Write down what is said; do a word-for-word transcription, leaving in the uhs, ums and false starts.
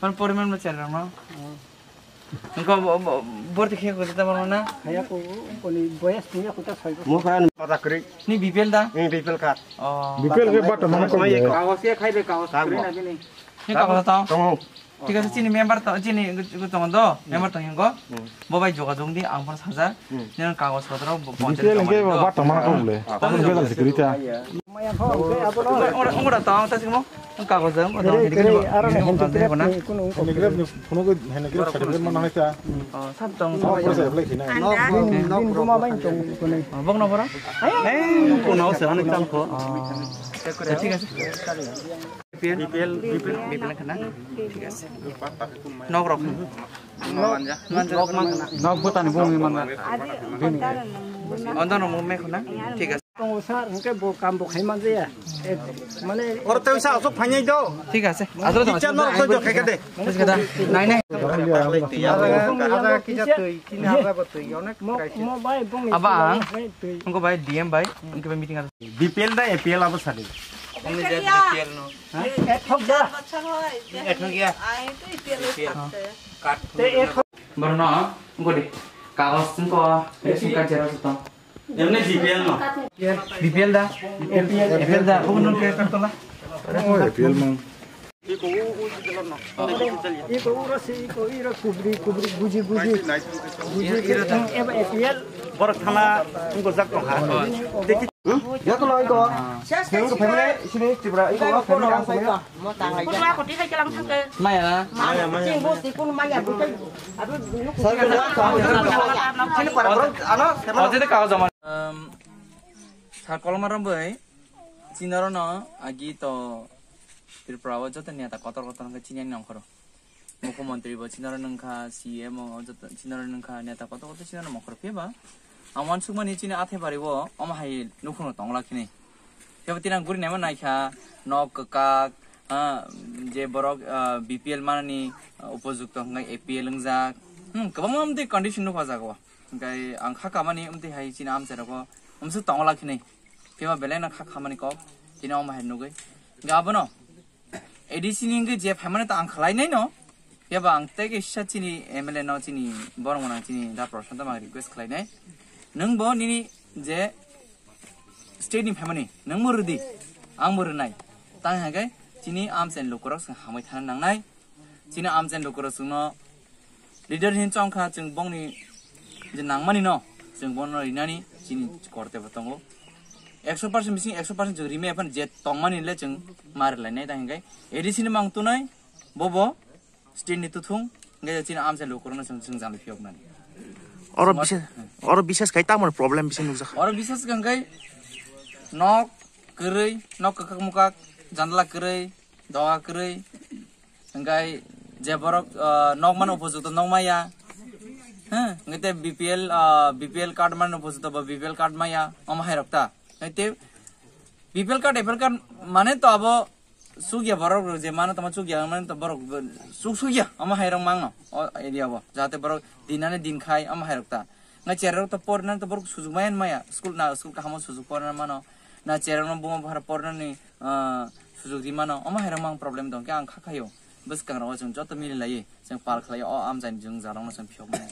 Poriman mo chera no. Engko borti khe ko ta mo na. Haya ko ko ni boyas ni ko ta sai. Mo khan pata kri. Ni B P L da? Ni B P L card. Oh. B P L ke bat mana ko ye? Kagos ye khai de kagos kri na bini. Ni kagos ta. Tong. Thik ase, chini member to, chini tongo do, member tong hingo. Bo bai jogajog di, ang phano sajak. Nini kagos potro bo ponchayat. Detail hingke ba tongmana kok le. Tong. Tong bela security ta. Ora, ora, ora tong ta simo. Kagos jang, ora tong. Aro na hente kre na. Hene kre ni phone ko hene kre sa kre mana hai ta. Oh, sab tong. Oh, presa apply khina. Din, din buma bai tong ko nei. Oh, bok na bora? Eh, ko na se han tal ko. Oh. Thik ase. B P L, B P L, B P L khana. Thik ase. Nok rok. Nok bwtani bongni manga. Onda no mo me khana. Thik ase. Tongo sir, hwnkhe bo kam bo khai man jaya. Eh, mane oro tei sa asuk phainai do. Thik ase. Asuk tong. Teacher no to khai kade. Thik ase da. Nai nai. Ada kisa tui, kini ada ba tui, onek mo, crisis. Mo bai bongni. Abang. Tui. Engko bai D M bai, engko bai meeting ada. B P L da A P L abo sadi. Only that B P L no. Ethok da. Ethok ya. Ai to B P L. Card. Te ethok. Borno, engko de. Kagos engko, ration card xerox to. Emne B P L no. B P L da. A P L da. Kung nung ke kan tola. Oh, A P L mang. Iko ura si, iko ira kubri, kubri, guji, guji. Guji, ira, ira, eba A P L. Borok thana engko jak tong ha. Deki. Ya to lai ko. Sengko family sini Tripura iko family ang family. Kudu ako di hai kelang thangke. Maya. Maya, maya. Sing bus di kun maya bukai. Aduh, nuk. Sir, kenapa? Sini para bro, ano, Oh, jadi kau zaman. Em, sa kolomar bai. Chinaro no agi to Tripura o joto neta kotor kotor hwnkhe chini ani nongkhoro. Mukhyamantri bo chinaro nungkha, C M o joto chinaro nungkha, neta kotor kotor chinaro nongkhoro. Phiya ba ang uansukmani chini athai bari o omo hai nukhungno tongla khini. Phiya ba tini ang guri naima naikha, nok kwkak, ah, je borok, ah, B P L manani, ah, upojukto hwnkhe A P L wngjak. Hmm, kwbangma amtwi condition nukha jaga o. Hwnkhe ang kha kamani amtwi hai chini amchai rogo umsuk tongla khini. Phiya ba belai no kha khamani kok, tini omo hai nugwi. Hwnkhe abono A D C ni wngwi je phaimani ta ang khlainai no. Phiya ba ang tei kisa chini M L A no, chini borok gwnang chini da Prashant no ang request khlainai. Nwng bo nini je state ni phaimani, nwng bo rwdi, ang bo rwnai. Tang hai khe chini amchai lukurok swng hamwi thana nangnai. Chini amchai lukurok chwngno leader hin chongkha, chwng bongni je nangmani no, chwng bono rinani chini korte bo tongo. Ekso percent bising ekso percent chwng rimai phano je tongmani le chwng ma rwlainai, ta hinkhe A D C ni mang tunai, bobo state ni tuthung, hinkhe chini amchai lukurokno chwng, chwng jani phiyoknani. Oro Somaj-, bises, hmm. Oro bises khai tamo problem bisi nukjak. Oro bises khai nok kwrwi, nok kwkak mukak, jandala kwrwi, doga kwrwi, hwnkhe je borok, ah, nok mano upojukto nok maya, ha, hwnkhe tei B P L, ah, B P L card mano upojukto bo B P L card maya, omo hai rok ta. Hwnkhe tei B P L card, A P L card mane to abo chukya borok rok je mano tamo chukya mane to borok bo chuk sukya omo hai rok mangno o area o, jahate borok dinani din khai omo hai rok ta. Hwnkhe cherai rok to porina to borok sujuk maya maya, school na school kahamo sujuk porina mano, na cherai rok no buma bwkhara porinani ah, sujuk rimano, omo hai rok mang problem tong khe ang kha khaio. Bwskang rogo chwng joto mili laiwi chwng pal khlaio, o amchaini chwng jalrokno chwng phiyok mano.